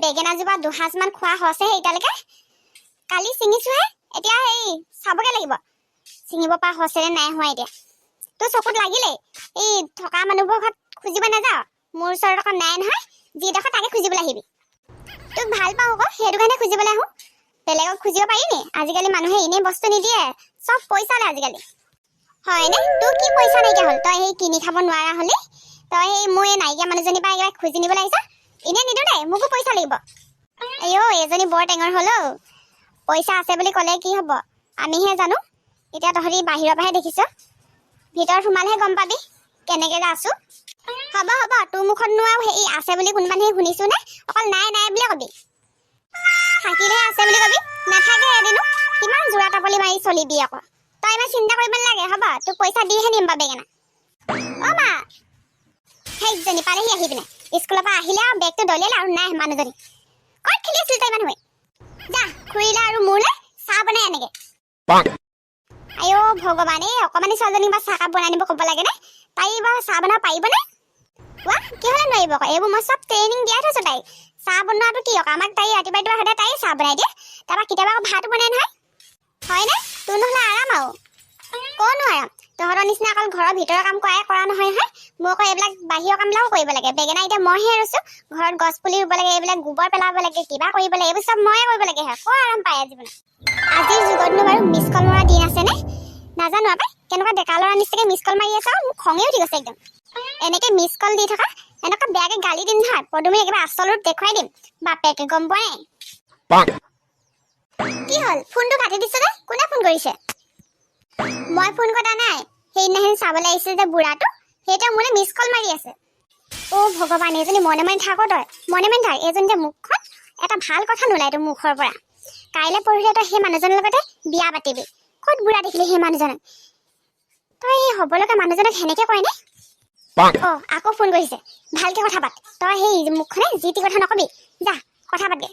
বেঙেনাজোপা দুসাঁজমান খোৱা হৈছেহে এতিয়ালৈকে। কালি ছিঙিছোহে, এতিয়া সেই চাবগে লাগিব ছিঙিব পৰা হৈছে নে নাই হোৱা। এতিয়া তোৰ চকুত লাগিলেই এই থকা মানুহবোৰৰ ঘৰত খুজিব নাযাৱ। মোৰ ওচৰত আকৌ নাই নহয়, যিডোখৰ তাকে খুজিবলৈ আহিবি। তোক ভাল পাওঁ আকৌ, সেইটো কাৰণে খুজিবলৈ আহোঁ। বেলেগক খুজিব পাৰি নি? আজিকালি মানুহে এনেই বস্তু নিদিয়ে, চব পইচা লয় আজিকালি, হয়নে? তোৰ কি পইচা নাইকিয়া হ'ল? তই সেই কিনি খাব নোৱাৰা হ'লি? তই সেই মোৰ এই নাইকিয়া মানুহজনীৰ পৰা একেবাৰে খুজি নিবলৈ আহিছ? এনেই নিদিওঁ দেই, মোকো পইচা লাগিব। আইঅ, এইজনী বৰ টেঙৰ হ'ল অ'। পইচা আছে বুলি ক'লে কি হ'ব? আমিহে জানো। এতিয়া তহঁতি বাহিৰৰ পৰাহে দেখিছ, ভিতৰত সোমালেহে গম পাবি কেনেকে যে আছো। হ'ব হ'ব, তোৰ মুখতনো আৰু হেৰি আছে বুলি কোনোবা মানুহে শুনিছো নে? অকল নাই নাই বুলিয়ে কবি। থাকিলেহে আছে বুলি কবি, নাথাকে এদিনো। কিমান যোৰা টাপলি মাৰি চলিবি আকৌ তই? ইমান চিন্তা কৰিব নালাগে, হ'ব। তোক পইচা দিহে নিম বা বেঙেনা। অ' মা, সেইজনী পালেহি আহি পিনে। স্কুলৰ পৰা আহিলে আৰু বেগটো দলিয়ালে আৰু নাই মানুহজনী। ক'ত খেলি আছিল তই ইমান সময়? যা, খুৰীলে আৰু মোৰলে চাহ বনাই আনেগে। আইঅ ভগৱান, এই অকণমানি ছোৱালীজনীক বা চাহকাপ বনাই আনিব ক'ব লাগেনে? তাই বাৰু চাহ বনাব পাৰিবনে? ৱা, কি হ'লে নোৱাৰিব আকৌ? এইবোৰ মই চব ট্ৰেইনিং দিয়াই থৈছোঁ তাইক। চাহ বনোৱাটো কি আকৌ? আমাক তাই ৰাতিপুৱা ৰাতিপুৱা সদায় তাই চাহ বনাই দিয়ে। তাৰপৰা কেতিয়াবা আকৌ ভাতো বনাই নহয়, হয়নে? তোৰ নহ'লে আৰাম আৰু। ক'নো আৰাম? তহঁতৰ নিচিনা অকল ঘৰৰ ভিতৰৰ কাম কৰাই কৰা নহয় নহয়। মোৰ আকৌ এইবিলাক বাহিৰৰ কামবিলাকো কৰিব লাগে। বেঙেনা এতিয়া মইহে ৰুইছোঁ, ঘৰত গছ পুলি ৰুব লাগে, এইবিলাক গোবৰ পেলাব লাগে, কিবা কৰিব লাগে, এইবোৰ চব ময়ে কৰিব লাগে। হয়, কৰ আৰাম পায় জীৱনত? আজিৰ যুগতনো বাৰু মিছ কল মৰা দিন আছেনে? নাজানো পাই, কেনেকুৱা ডেকা ল'ৰা নিচিনাকে মিছ কল মাৰি আছে আৰু মোক খঙে উঠি গৈছে একদম। এনেকে মিছ কল দি থকা, এনেকুৱা বেয়াকে গালি দিম নহয়, পদুমি একেবাৰে আচল ৰূপ দেখুৱাই দিম। বাপেকে গম পোৱা নাই। কি হ'ল, ফোনটো কাটি দিছ যে? কোনে ফোন কৰিছে? মই ফোন কটা নাই। সেইদিনাখন চাবলৈ আহিছিল যে বুঢ়াটো, সেইটোৱে মোলৈ মিছ কল মাৰি আছে। অ' ভগৱান, এইজনী, মনে মনে থাক তই, মনে মনে থাক। এইজনী যে মুখখন এটা ভাল কথা নোলায় তোৰ মুখৰ পৰা। কাইলৈ পৰহিলে তই সেই মানুহজনৰ লগতে বিয়া পাতিবি। ক'ত বুঢ়া দেখিলি সেই মানুহজনক তই? এই হ'ব লগা মানুহজনক সেনেকে কয়নে? অ, আকৌ ফোন কৰিছে। ভালকে কথা পাত তই। সেই মুখখনে যি টি কথা নকবি। যা, কথা পাতগে।